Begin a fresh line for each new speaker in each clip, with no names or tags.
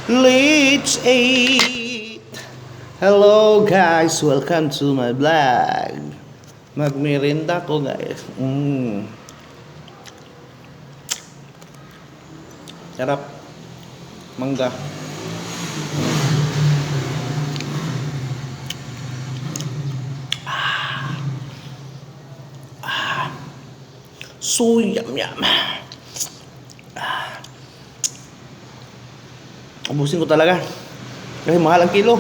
Let's eat! Hello guys, welcome to my vlog. Magmerinda ko, guys. Sarap. Mangga. Ah. Ah. So yum yum. Ah. Ubusin ko talaga. Kasi mahal ang kilo.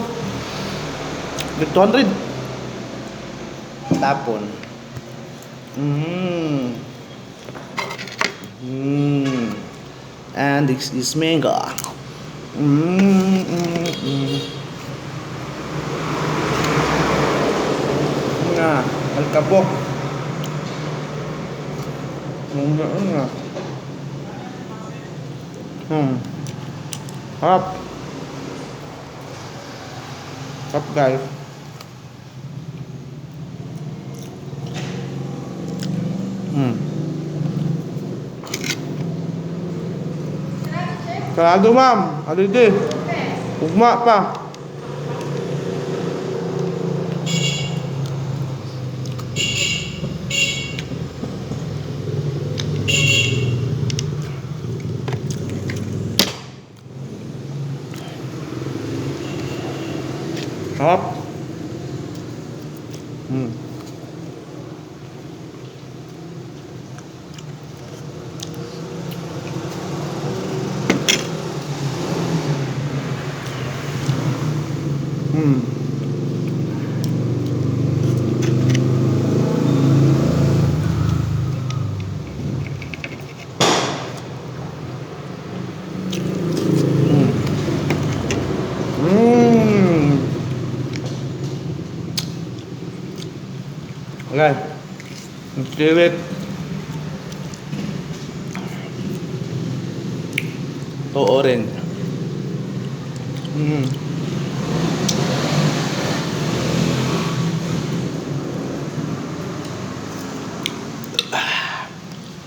200. Tapon. And this is mango. Nga, alkabok. Nga. Harap. Harap, guys. Sarado, ma'am. Alide. Ugma pa. Sarap. Okay. Let's do it. To orange. Ah,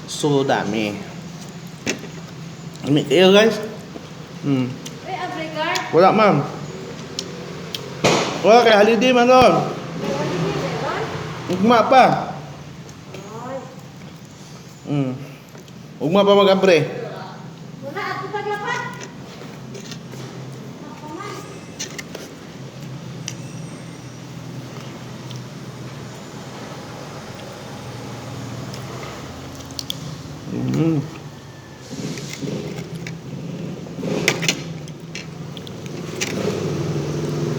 so dami. Dami kayo, guys.
Uy, Abrigar.
Wala, ma'am. Wala kay holiday man nun.
May holiday ba yun?
Ugma pa.
Ay.
Ugma pa mag-abre.
Wala, ako taglapat. Ako man.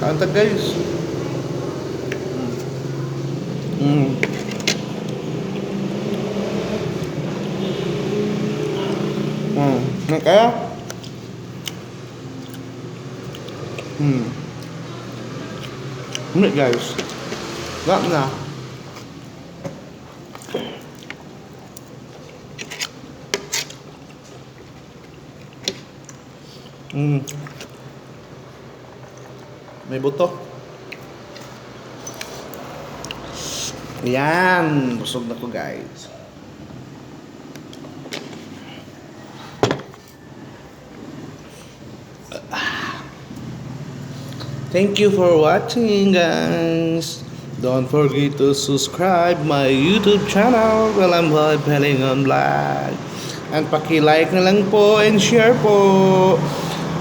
Kanta, guys. Kaya? Guys. Wala na. May buto. Yan. Busog na ko, guys. Thank you for watching, guys. Don't forget to subscribe my YouTube channel, Walang Pelingon Vlog. And paki-like na lang po and share po.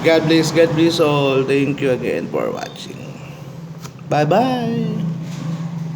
God bless all. Thank you again for watching. Bye-bye.